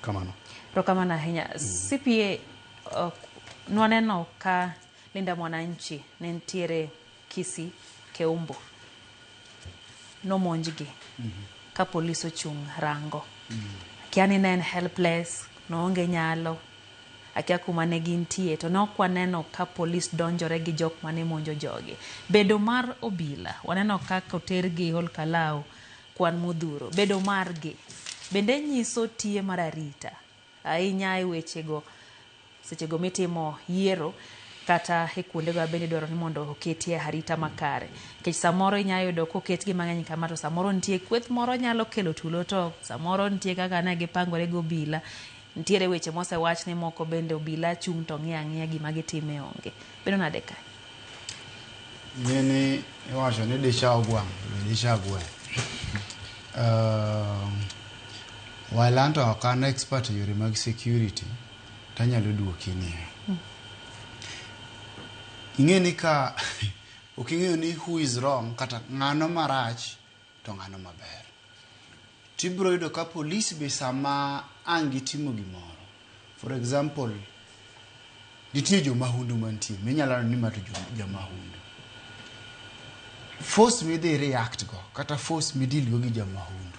Kamano. Erokamano ahinya. CPA nwaneno ka Linda Mwananchi ne nitiere Kisii, Keumbu. Nomonjgi ka polis ochung' rango. Akia ni ne en helpless, noonge nyalo, akia kuma ne gintie to ne ok waneno ka polis donjore gi jok mane monjo jogi. Bedo mar obila, waneno kaka otergi Olkalau kwan modhuro. Bedo margi bende nyiso tiye mar arita ahinya e wechego sechego mitimo yiero kata e kuondego bende idwaro ni mondo oketie arita makare. Nikech samoro inya yudo koketgi mang'eny kama to samoro nitie kweth moro nyalo kelo tulo to samoro nitie kaka ne gipangore gi obila. Nitiere weche mosewach ni moko bende obila chung' to ng'iyo ang'iya gima gitime onge. Bedo nade ka? Ng'eni iwacho ni dicha ogwang' be dicha gweng'. While anto ok an expert e yore mag security, tanyalo duoki niya. Ing'e ni ka ok ing'eyo ni who is wrong kata ng'ano marach to ng'ano maber. Tibiro yudo ka police be sama ang' gitimo gimoro. For example, nitie jomahundu mantie minyalo neno ni ma to jomahundu. Force midhi react go kata force midil go gi jamahundu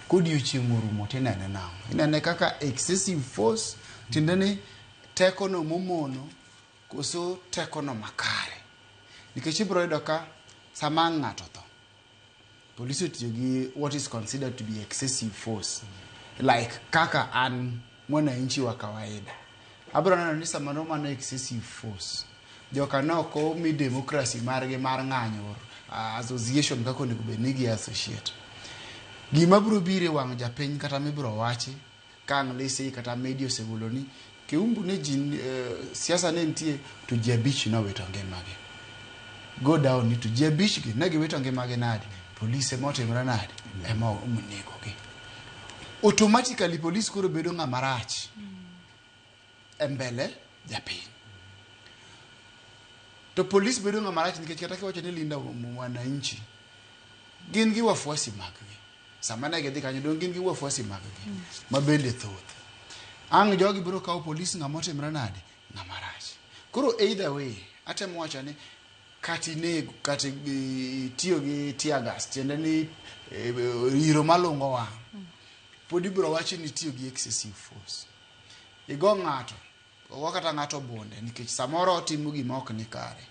kodiochieng' orumo tinene nang'o? Inene kaka excessive force tiende ni tekono momono koso tekono makare. Nikech ibiro yudo ka sama ang' ng'ato otho, polisi otiyo gi what is considered to be excessive force like kaka an mwananchi wa kawaida abiro neno ni samoro mano excessive force joka ne ok omi democracy margi mar ng'anyo or association kaka onego bed ni gi associate gima biro biro e wang' japiny kata mibiro wachi ka ang' lisi kata media osegolo ni Keumbu ne ji siasa ne nitie to ji abich nowito ngimagi go down ni to ji abich gi ne giwito ngimagi nade polise motimre nade ema onegogi automatically police koro bedo ng'ama rach e mbele japiny to police bedo ng'ama rach nikech kata kiwacho ni Linda Mwananchi gin gi wafuasi maggi sama ne gidhi kanyo dong gin gi wafuasi maggi ma bende thoth ang' jogi biro kawo polis ng'ama otimre nade ng'ama rach koro either way atemo wacho ni kata inego kata itiyo gi tear gas tiende ni iro malungo wang' pod ibiro wachi ni itiyo gi excessive force igo ng'ato ogo kata ng'ato bunde nikech samoro otimo gima ok ni kare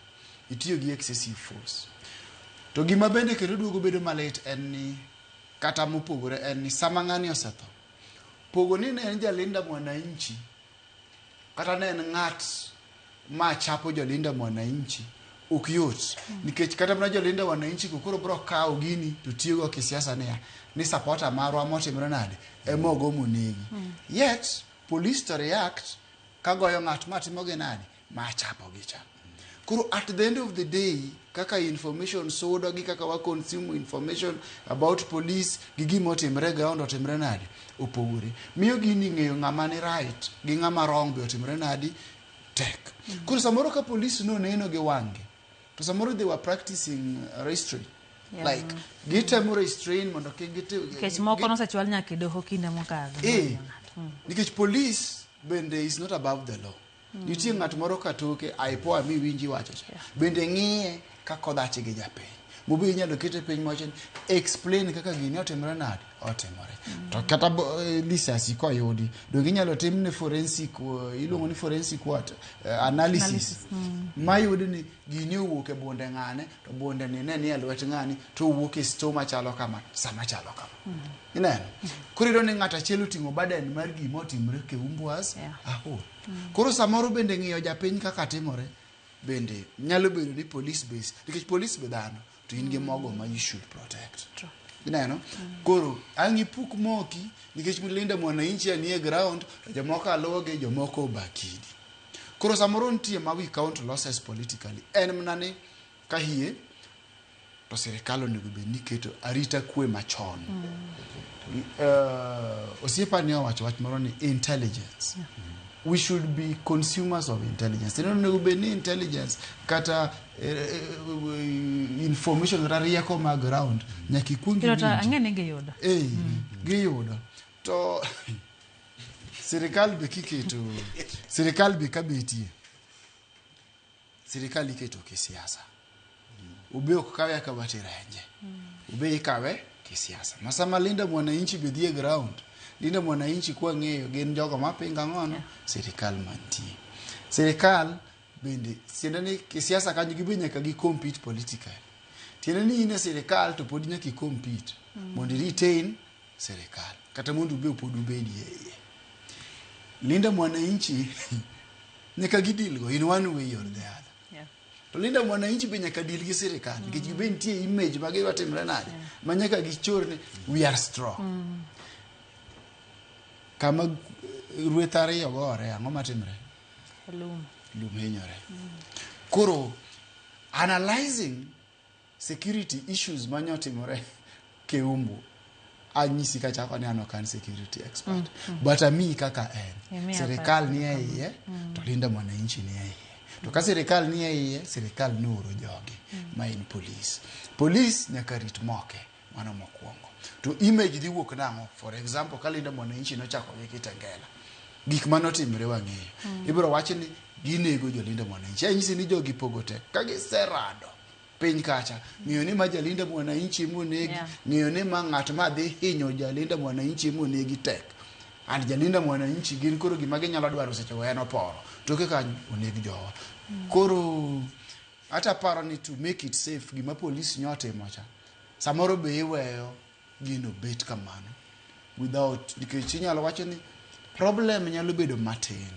itiyo gi excessive force to gima bende kendo duogo bedo malit en ni kata mopogore en ni sama ng'ani osetho pogo ni ne en jalinda mwananchi kata ne en ng'at ma chapo jolinda mwananchi ok yot nikech kata mana jolinda wananchi go koro bro kawo gini to tiyogo kisiasa niya ni supporter marwa motimre nade ema ogo monegi yet police to react ka goyo ng'at ma timogi nade ma chapo gi cha koro at the end of the day kaka information sudo gi kaka wa consume information about police gi gima otimre ground otimre nade opogore miyo gini ng'eyo ng'ama ni right gi ng'ama wrong be otimre nadi tek koro samoro ka police noneno gi wang'gi to samoro they were practicing restraint like gitemo restrain mondo kik gitim Nikech moko nosechwal nyaka e doho kinde mokadho. Nikech police bende is not above the law nitie ng'at moro katoke aipoa miwinji wacho cha bende ng'iye kaka odhach gi japiny mobe inyalo kete piny mawacho ni explain kaka gini otimore nade otimore to kata lisasi koyudi donge inyalo timne forensic iluongo ni forensic what analysis mayud ni gini owuok e bunde ng'ane to bunde ni ne ni e lwet ng'ani to owuok e store machalo kama sama chalo kama ineno koro iyudo ni ng'ato achiel oting'o burden mar gima otimore Keumbu as a whole koro samoro bende ng'iyo japiny kaka timore bende nyalo bedo ni police base nikech police be dhano to in gi mogo ma you should protect. Ineno koro ang' ipuk moki nikech Linda Mwananchi nie ground to jomoko aluwogi jomoko obakidi koro samoro nitie ma we count losses politically en mana ni ka hie to sirikal onego bed ni keto arita kwe machon. Osiepa ne owacho wach moro ni intelligence. We should be consumers of intelligence. Ineno onego bed ni intelligence kata information kata rieko mag ground nyaka ikuong Kendo to iwinji. ang'e ni giyudo. Eh, giyudo. To Sirikal be kiketo, sirikal be kabetie, sirikal iketo kisiasa. Ube ok kawe akawa tirenje. Ube ikawe kisiasa. Ma sama Linda Mwananchi be dhi e ground, Linda Mwananchi kwang'eyo gin jogo mapingo ang'ono? Yeah. Sirikal mantie. Sirikal bende, tiende ni kisiasa kanyo gibe nyaka gi compete politically. Tiende ni in e sirikal to pod nyaka i compete mondo i retain sirikal kata mondo ube pod ubedie iye. Linda Mwananchi nyaka gideal go in one way or the other. To Linda Mwananchi be nyaka deal gi sirikal nikech gibe nitie image ma gidwa timre nade ma nyaka gichor ni we are strong. Kama rueth ariyo gore ang'o matimre? Lum. Lum hinyore. Koro analyzing security issues manyotimore Keumbu, anyisi kachako ni an ok an security expert, but amiyi kaka en. Imiya Sirikal ni e iye, to Linda Mwananchi ni e iye. To ka sirikal ni e iye, sirikal nooro jogi ma en police. Police nyaka rit moke, mano mokwongo. To image dhi wuok nang'o? For example, ka Linda Mwananchi nochako gi Kitengela, gik manotimre wang'eyo. Ibiro wach ni ginego jo Linda Mwananchi. Anyisi ni jogi pogo tek. Ka giserado piny kacha, ng'eyo ni ma Jalinda Mwananchi monegi, ng'eyo ni ma ng'at ma dhi hinyo Jalinda Mwananchi monegi tek. And Jalinda Mwananchi gin koro gima ginyalo dwaro seche go en oporo. Toke kanyo oneg jowa. Koro hata paro ni to make it safe gima police nyotimo cha. Samoro be iweyo gino bet kamano without, nikech inyalo wacho ni problem nyalo bedo matin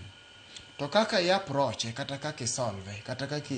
to kaka i approach kata kaka isolve kata kaka